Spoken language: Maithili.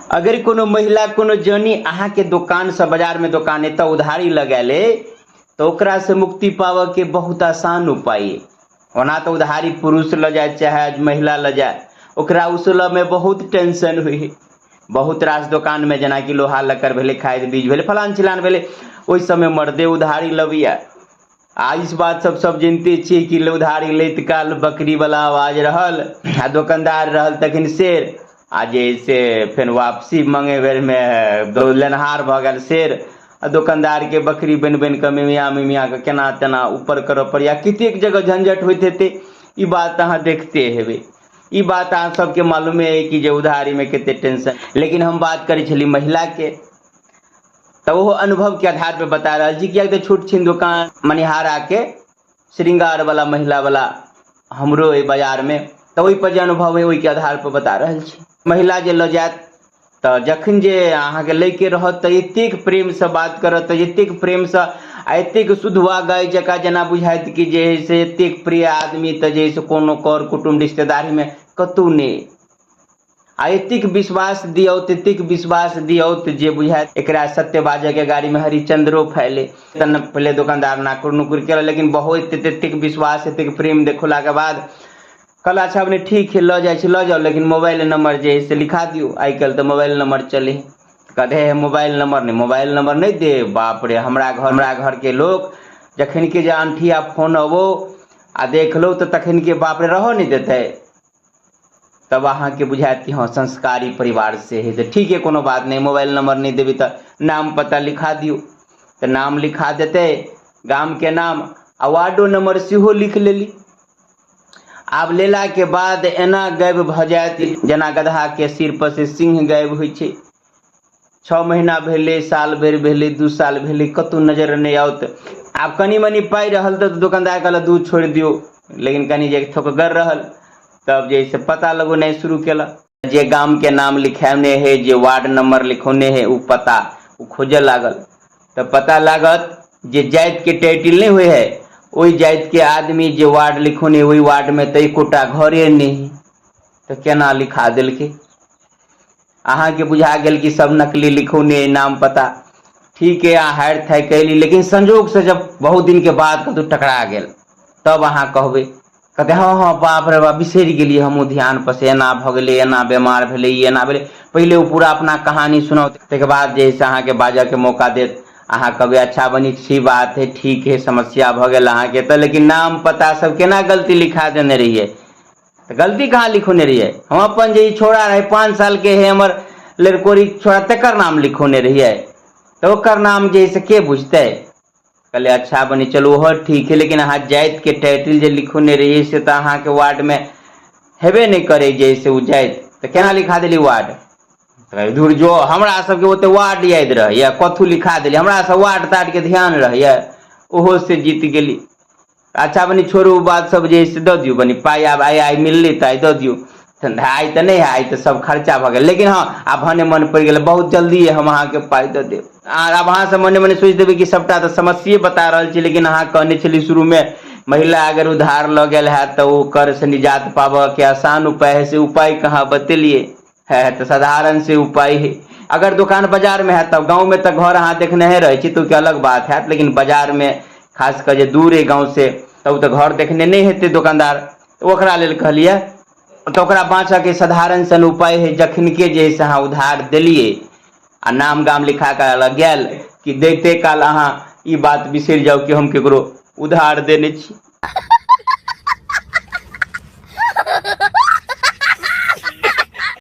अगर कोनो महिला कोनो जनी अहाँके दोकानसँ बाजारमे दोकान अइ तऽ उधारी लगायल अइ तऽ ओकरासँ मुक्ति पाबऽके बहुत आसान उपाय अइ। ओना तऽ उधारी पुरुष लऽ जाय चाहे महिला लऽ जाय, ओकरा उसलऽमे बहुत टेंशन होइ हइ। बहुत रास दोकानमे जेनाकि लोहा लक्कड़ भेलै, खाद बीज भेलै, फलान चिलान भेलै, ओहि सबमे मर्दे उधारी लबैया। आ इस बात सब सब जनिते छियै कि उधारी लैत काल बकरीवला आवाज रहल आ दोकानदार रहल तखन शेर, आ जे है से फेर वापसी मङ्गै बेरमे लेनहार भऽ गेल शेर आ दोकानदारके बकरी बनि बनि कऽ मिमिया मिमिया कऽ केना तेना ऊपर करऽ पड़ैया। कतेक जगह झंझट होइत हेतै, ई बात अहाँ देखते हेबै। ई बात अहाँ सबके मालूमे अइ कि जे उधारीमे कते टेंशन। लेकिन हम बात करै छली महिलाके, तऽ ओहो अनुभवके आधार पर बता रहल छी, किएक तऽ छोट छिन दोकान मनिहाराके श्रृंगारवला महिलावला हमरो अइ बाजारमे, तऽ ओहिपर जे अनुभव अइ ओहिके आधार पर बता रहल छी। महिला जे लऽ जायत तऽ जखन जे अहाँके लैके रहत तऽ एतेक प्रेमसँ बात करत, तऽ एतेक प्रेमसँ आ एतेक शुद्धवा गाय जकाँ जेना बुझायत कि जे हइ से एतेक प्रिय आदमी तऽ जे हइ से कोनो कर कुटुम्ब रिश्तेदारीमे कतहु नहि। आ एतेक विश्वास दियौत, एतेक विश्वास दियौत जे बुझायत एकरा सत्य बाजऽके गाड़ीमे हरिचंद्रो फैले। तहन पहिले दोकानदार नाकुर नुकुर केलक, लेकिन बहुत एतेक विश्वास एतेक प्रेम देखौलाके बाद कहल अच्छा अपने ठीक है, लऽ जाइ छी, लऽ जाउ, लेकिन मोबाइल नंबर जे है से लिखा दियौ। आइ काल्हि तऽ मोबाइल नंबर चलै है। कहते हे मोबाइल नंबर नहि, मोबाइल नंबर नहि देब। बाप रे, हमरा घरके लोक जखन के जे अनठिया फोन अबो आ देखलहुँ तऽ तखन के बाप रे रहऽ नहि देतै। तब अहाँके बुझायत कि हँ संस्कारी परिवार से है, तऽ ठीक है कोनो बात नहि, मोबाइल नंबर नहि देबै तऽ नाम पता लिखा दियौ। तऽ नाम लिखा देतै, गामके नाम आ वार्डो नंबर सेहो लिख लेली। आब लेलाके बाद एना गायब भऽ जायत जेना गदहाके सिर पर से सिंह गायब होइ छै। 6 महीना भेलै, साल भरि भेलै, 2 साल भेलै, कतहु नजर नहि आओत। आब कनि मनि पाइ रहल तऽ दोकानदार कहलक दूध छोड़ि दियौ, लेकिन कनि जे थोकगर रहल तब जे से पता लगौनाइ शुरू केलक। जे गामके नाम लिखौने है, जे वार्ड नंबर लिखौने है, ओ पता ओ खोजऽ लागल। तऽ पता लागत जे जातिके टाइटिल नहि होइ है, ओहि जातिके आदमी जे वार्ड लिखौने ओहि वार्डमे तऽ एकोटा घरे नहि है, तऽ केना लिखा देलकै? अहाँके बुझा गेल कि सब नकली लिखौने नाम पता। ठीक है, अहाँ हारि थाकि अयली, लेकिन संजोगसँ जब बहुत दिनके बाद कतहु टकरा गेल तब अहाँ कहबै, कहते हँ हँ बाप रे बाप बिसरि गेलियै हमहूँ, ध्यान पर से एना भऽ गेलै, एना बेमार भेलै, ई एना भेलै। पहिले ओ पूरा अपना कहानी सुनाओत, ताहिके बाद जे है से अहाँके बाजऽके मौका देत। अहाँ कहबै अच्छा बनी छी बात है, ठीक है, समस्या भऽ गेल अहाँके तऽ, लेकिन नाम पता सब केना गलती लिखा देने रहियै? तऽ गलती कहाँ लिखौने रहियै? हम अपन जे ई छोड़ा रहै 5 सालके है हमर लड़कोरी छोड़ा, तकर नाम लिखौने रहियै, तऽ ओकर नाम जे है से के बुझतै? कहलियै अच्छा बनी चलू ओहो ठीक है, लेकिन अहाँ जातिके टाइटिल जे लिखौने रहियै से तऽ अहाँके वार्डमे हेबे नहि करै जे से ओ जाति, तऽ केना लिखा देली वार्ड? धुर जो, हमरा सबके ओते वार्ड याद रहैया, कथू लिखा देली, हमरा सब वार्ड तार्डके ध्यान रहैया, ओहो से जीत गेली। अच्छा बनी छोड़ू ओ बात सब, जे से दऽ दियौ बनी पाइ, आब आइ आइ मिललै तऽ आइ दऽ दियौ। आइ तऽ नहि है, आइ तऽ सब खर्चा भऽ गेल, लेकिन हँ आब भने मन पड़ि गेल, बहुत जल्दी हम अहाँके पाइ दऽ देब। आब अहाँ सब मने मने सोचि देबै कि सबटा तऽ समस्ये बता रहल छी, लेकिन अहाँ कहने छली शुरूमे महिला अगर उधार लऽ गेल हैत तऽ ओ कर से निजात पाबऽके आसान उपाय है, से उपाय कहाँ बतेलियै है? तऽ साधारण से उपाय है, अगर दोकान बाजारमे हैत तब, गाँवमे तऽ घर अहाँ देखने रहै छी तऽ ओहिके अलग बात हैत, लेकिन बाजारमे खास कऽ जे दूर अइ गाँवसँ तऽ ओ तऽ घर देखने नहि हेतै दोकानदार, तऽ ओकरा लेल कहलियै तऽ ओकरा बाँचऽके साधारण सन उपाय है, जखनके जे है से अहाँ उधार देलियै आ नाम गाम लिखा कऽ लग गेल कि दैते काल अहाँ ई बात बिसरि जाउ कि हम केकरो उधार देने छी।